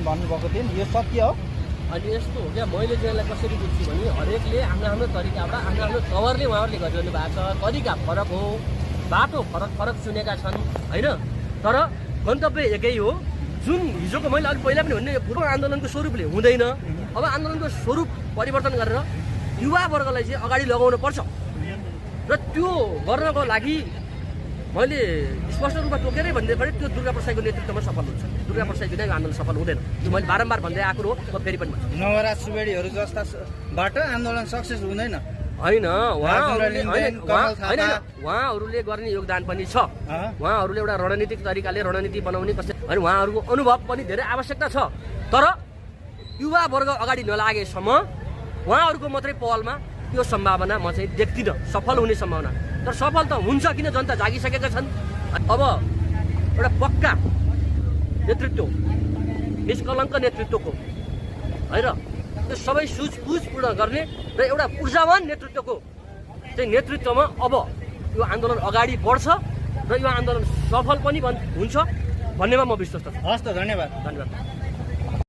भन्नुभएको थियो नि, यो सत्य हो? अनि यस्तो हो क्या, मैले चाहिँ यसलाई कसरी बुझ्छु भने हरेकले आफ्नो आफ्नो तरिकाबाट आफ्नो आफ्नो तवरले उहाँहरूले गरिरहनु भएको छ। तरिका फरक हो, बाटो फरक फरक चुनेका छन् होइन, तर गन्तव्य एकै हो। जुन हिजोको मैले अलिक पहिला पनि भन्ने यो पूर्व आन्दोलनको स्वरूपले हुँदैन। अब आन्दोलनको स्वरूप परिवर्तन गरेर युवा वर्गलाई चाहिँ अगाडि लगाउनु पर्छ र त्यो गर्नको लागि मैले स्पष्ट रूपमा तोकेरै भनिदिएपछि त्यो दुर्गा प्रसाईको नेतृत्वमा सफल हुन्छ। दुर्गा प्रसाई बिना यो आन्दोलन सफल हुँदैन। त्यो मैले बारम्बार भन्दै आएको हो, म फेरि पनि भन्छु। नवराज सुवेडीहरू जस्ताबाट आन्दोलन सक्सेस हुँदैन होइन, उहाँहरूले गर्ने योगदान पनि छ। उहाँहरूले एउटा रणनीतिक तरिकाले रणनीति बनाउने कसरी अनि उहाँहरूको अनुभव पनि धेरै आवश्यकता छ। तर युवा वर्ग अगाडि नलागेसम्म उहाँहरूको मात्रै पहलमा त्यो सम्भावना म चाहिँ देख्दिनँ, सफल हुने सम्भावना। तर सफल त हुन्छ, किन जनता जागिसकेका छन्। अब एउटा पक्का नेतृत्व, निष्कलङ्क नेतृत्वको है र त्यो सबै सुझबुझ पूर्ण गर्ने र एउटा ऊर्जावान नेतृत्वको चाहिँ नेतृत्वमा अब यो आन्दोलन अगाडि बढ्छ र यो आन्दोलन सफल पनि हुन्छ भन्नेमा म विश्वस्त छु। हस् त, धन्यवाद। धन्यवाद।